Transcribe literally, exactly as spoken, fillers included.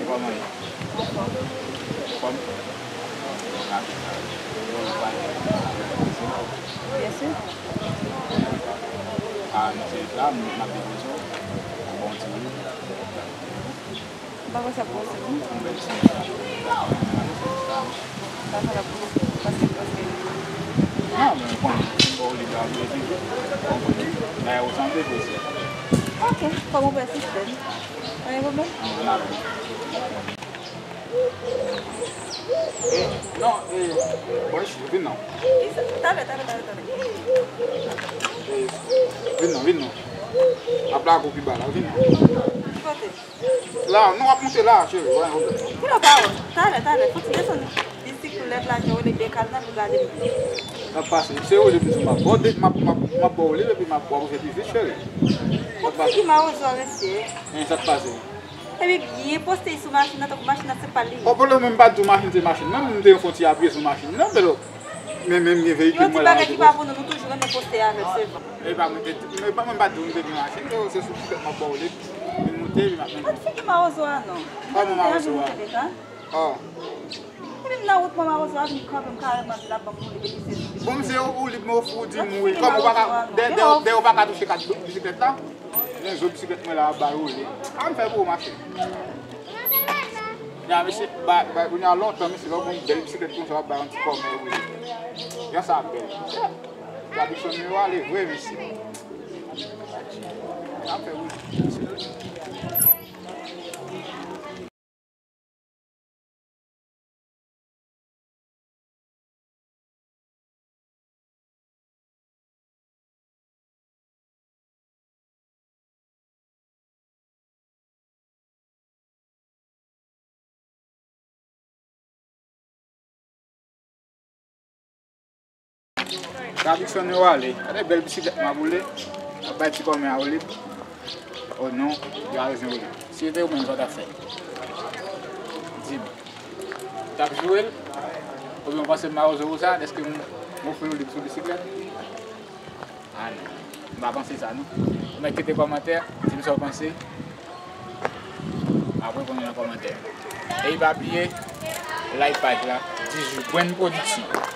Kòman ye? Kòm? Byen si. A, se la, m ap depoze w. Bon, ti. M pa wè sa pou ou, non. M pa wè la pou ou, paske, paske. Non, men, bon, bon, li ta vle di, bon, la, ou sanble vre, se. Ok, kòm ou persiste. Pa gen pwoblèm. Non, e, bon, vin non. Talè, talè, talè, talè. E, vin non, vin non. M ap lage w pi ba la, vin non. Ki kote? La, non, w ap monte la, cheri, wè, wè. Kilè w pa wè? Talè, talè, fò w ti desann bisiklèt la, jan w rele byen kal nan pou gade m. Sa k pase? Se w li m di m ap bò, m ap, m ap, m ap bò w li, epi m ap bò w fè pi vit, cheri. Sa k pase? Figi mawozo a mesye. Hein, sa k pase? Epi byen poste sou machin nan, tankou machin nan se pa li. O, pwoblèm mwen, m pa di w machin se machin nan, m te fè yon ti apiye sou machin nan, bèl. Men, men, men veyikil mwen la. Yon ti bagay ki pa pou nou, nou toujou renmen poste avè l, se vre. E pa mwen te, e pa mwen pa di w m te gen machin, se, se sou bisiklèt m ap ba w li. Vin moute, vin ap mennen. Gad figi mawozo a non. Pa mwen mawozo a. Oh. Epi m nan wout mwen mawozo a vin kanpe m kareman di l ap ban m woule epi se sou bisiklèt. Bon, m se ou, ou lib, men ou fou di m wi. Kòm ou pa ka, dè, dè, dè ou pa ka touche kat bisiklèt la. Men zo bisiklèt mwen la ap ba l woule. A m fè pou ou mache. Ya, mesye, ba, ba, kounye a lontan, mesye, lè w gon bèl bisiklèt konsa, w ap bay yon ti kòmè, wi. Jan sa bèl. Tradisyon nou yo ale vre, mesye. N ap fè, wi. Tradisyon nou ale. Gade bèl bisiklèt m ap woule. Ap bay ti kòmè a woule. O non, yo a rezon woule. Si se te ou menm, sa w t ap fè? Di m. T ap joure l? Oubyen w panse m mawozo konsa, dèske m, m ofri w li sou bisiklèt? A non, m pa panse sa non. Ou mèt kite kòmantè, di m sa w panse. Apre w konnen nan kòmantè. Epi pa bliye, like paj la, Dizou Brand Production.